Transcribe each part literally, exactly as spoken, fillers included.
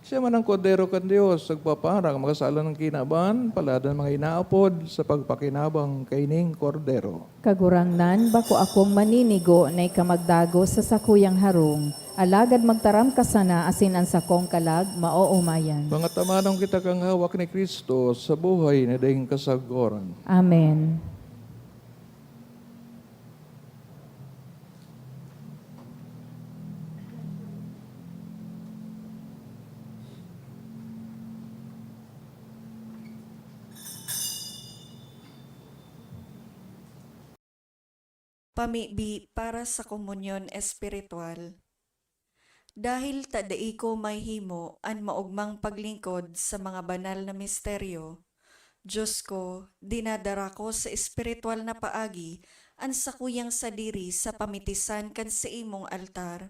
Siya man ang Kordero kan Dios, nagpaparang makasalan ng kinaban, palad ng mga inaapod sa pagpakinabang kaining Kordero. Kagurangnan, bako akong maninigo na ika magdagos sa sakuyang harong, alagad magtaram ka sana asin an sakong kalag maoomayan. Pangatamanon kita kan hawak ni Cristo sa buhay na daing kasagoran. Amen. Pamibi para sa komunyon espiritual. Dahil ta dai ko mahimo an maogmang paglingkod sa mga banal na misteryo, Dios ko, dinadara ko sa espiritual na paagi an sakuyang sadiri sa pamitisan kan saimong altar.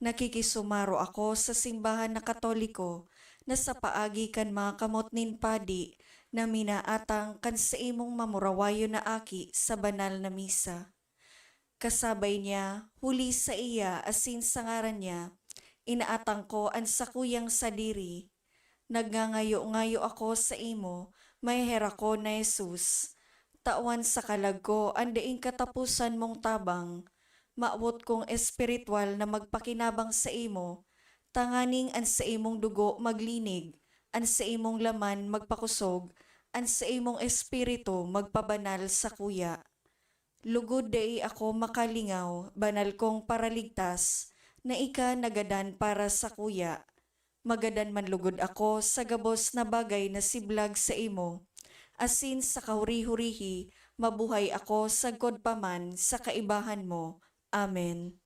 Nakikisumaro ako sa simbahan na Katoliko na sa paagi kan mga kamot nin padi na minaatang kan saimong mamurawayon na aki sa banal na misa. Kasabay niya, huli saiya asin sa ngaran niya, inaatang ko an sakuyang sadiri. Nagngangayo-ngayo ako saimo, maheherak ko na Jesus, tawan sa kalag ko an daing kataposan mong tabang. Mawot kong espiritual na magpakinabang saimo, tanganing an saimong dugo maglinig, an saimong laman magpakosog, an saimong espiritu magpabanal sakuya. Lugod dai ako makalingaw, banal kong Paraligtas, na ika nagadan para sakuya. Magadan man lugod ako sa gabos na bagay na siblag saimo, asin sa kahuri-hurihi mabuhay ako sagkod pa man sa kaibahan mo. Amen.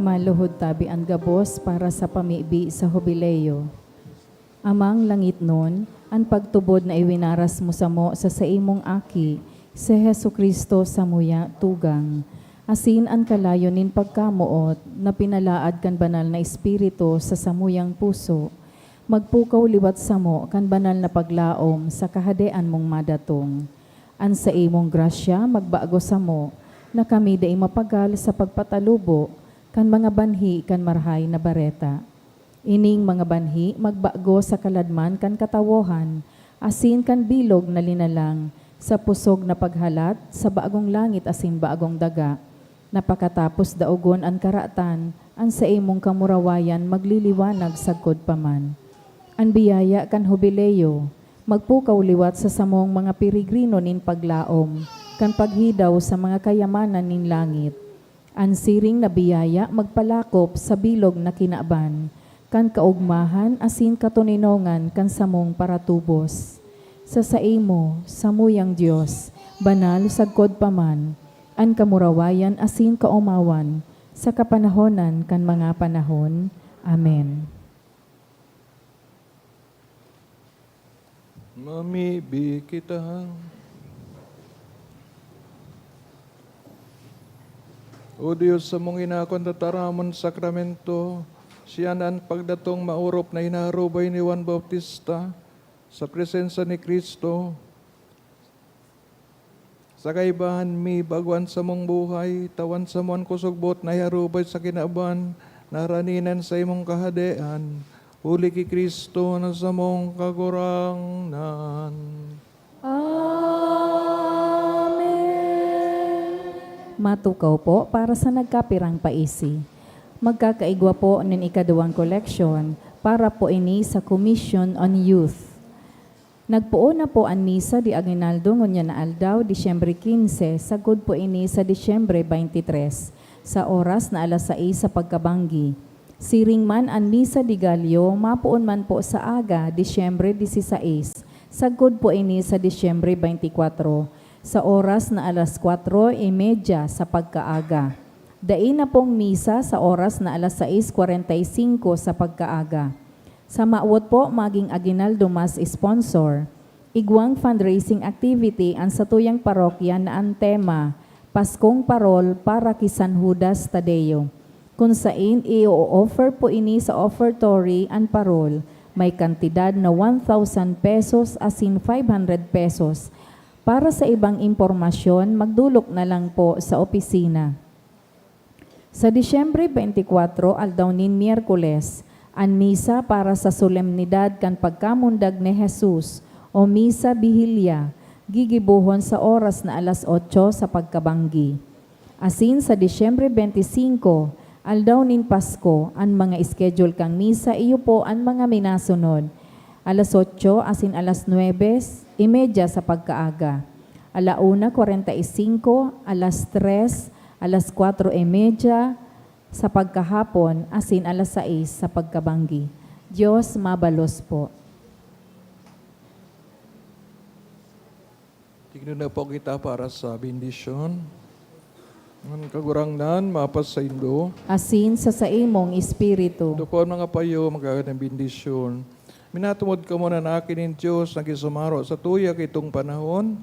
Maluhod tabi an gabos para sa pamibi sa Hubileo. Amang langitnon, an pagtubod na iwinaras mo samo sa saimong Aki, si Jesu-Cristo, samuya tugang, asin an kalayo nin pagkamoot na pinalaad kan Banal na Espiritu sa samuyang puso, magpukaw liwat samo kan banal na paglaom sa Kahadean mong madatong. An saimong grasya magbago samo, na kami dai mapagal sa pagpatalubo kan mga banhi kan Marahay na Bareta. Ining mga banhi magbago sa kaladman kan katawohan, asin kan bilog na linalang, sa pusog na paghalat sa bagong langit asin bagong daga, na pakatapos daogon an karatan, an saimong kamurawayan magliliwanag sagkod pa man. An biyaya kan Hubileo magpukaw liwat sa samong mga peregrino nin paglaom kan paghidaw sa mga kayamanan nin langit. An siring na biyaya magpalakop sa bilog na kinaban kan kaogmahan asin katoninongan kan samong paratubos. Sa saimo, samuyang Dios, banal sagkod pa man, an kamurawayan asin kaomawan, sa kapanahonan kan mga panahon. Amen. Mamibi kita. O Dios, samong inako an tataramon sakramento, siya na an pagdatong maorop na inaharubay ni Juan Bautista sa presensya ni Cristo. Sa kaibahan mi, bago an samong buhay, tawan samo an kusugbot na iharubay sa kinaban na harani nin saimong Kahadean, huli ki Cristo na samong Kagurangnan. Amen. Matukaw po para sa nagkapirang paisi. Magkakaigwa po nin ikaduwang koleksyon para po ini sa Commission on Youth. Nagpoon na po an misa di aguinaldo ngunyan na aldaw, Disyembre quince, sagkod po ini sa Disyembre twenty-three, sa oras na alas sais sa pagkabanggi. Siring man an misa di Gallo, mapoon man po sa aga, Disyembre dieciséis, sagkod po ini sa Disyembre twenty-four, sa oras na alas kuwatro y medya sa pagkaaga. Dai na pong misa sa oras na alas sais kwarenta y singko sa pagkaaga. Sa mawot po maging aguinaldo mass sponsor, igwang fundraising activity an satuyang parokya na an tema, Paskong Parol para ki San Judas Tadeo, kun sain i-o-offer po ini sa offertory an parol, may kantidad na one thousand pesos asin five hundred pesos. Para sa ibang impormasyon, magdolok na lang po sa opisina. Sa Disyembre twenty-four, aldaw nin Miyerkules, an misa para sa solemnidad kan pagkamundag ni Jesus o Misa Bihilya, gigibohon sa oras na alas otso sa pagkabanggi. Asin sa Disyembre twenty-five, aldaw nin Pasko, an mga schedule kan misa iyo po an mga minasunod: alas otso asin alas nuebe y medya sa pagkaaga, ala una kwarenta y singko, alas tres, alas kwatro y medya sa pagkahapon, asin alas sais sa pagkabanggi. Dios mabalos po. Tignon na po kita para sa bendisyon. An Kagurangnan mapasaindo. Asin sa saimong espiritu. Duko an mga payo, magkakan ng bendisyon. Minatumod kamo na an Aki nin Dios na gisumaro sa tuya kaitong panahon.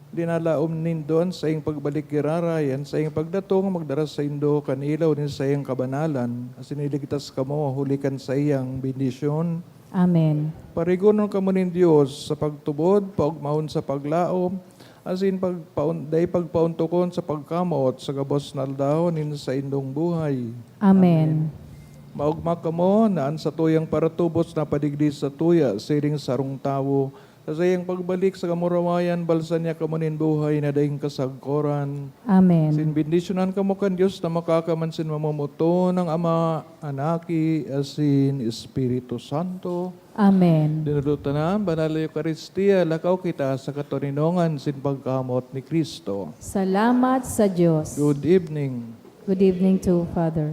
Dinalaom nindo an saiyang pagbalik giraray, an saiyang pagdatong magdara saindo kan ilaw nin saiyang kabanalan, asin iligtas kamo huli kan saiyang bendisyon. Amen. Parigonon kamo nin Dios sa pagtubod, paogmahon sa paglaom, asin pagpaon-, dai pagpaontokon sa pagkamoot sa gabos na aldaw nin saindong buhay. Amen. Maogma kamo na an satuyang paratubos na padigdi sa tuya siring sarong tawo, sa saiyang pagbalik sa kamurawayan, balsan niya kamo nin buhay na daing kasagkoran. Amen. Sin bendisyonan kamo kan Dios na makakaman sin mamomoton, an Ama, an Aki, asin Espiritu Santo. Amen. Dinudotan na an Banal na Eukaristia, lakaw kita sa katoninongan sin pagkamoot ni Cristo. Salamat sa Dios. Good evening. Good evening too, Father.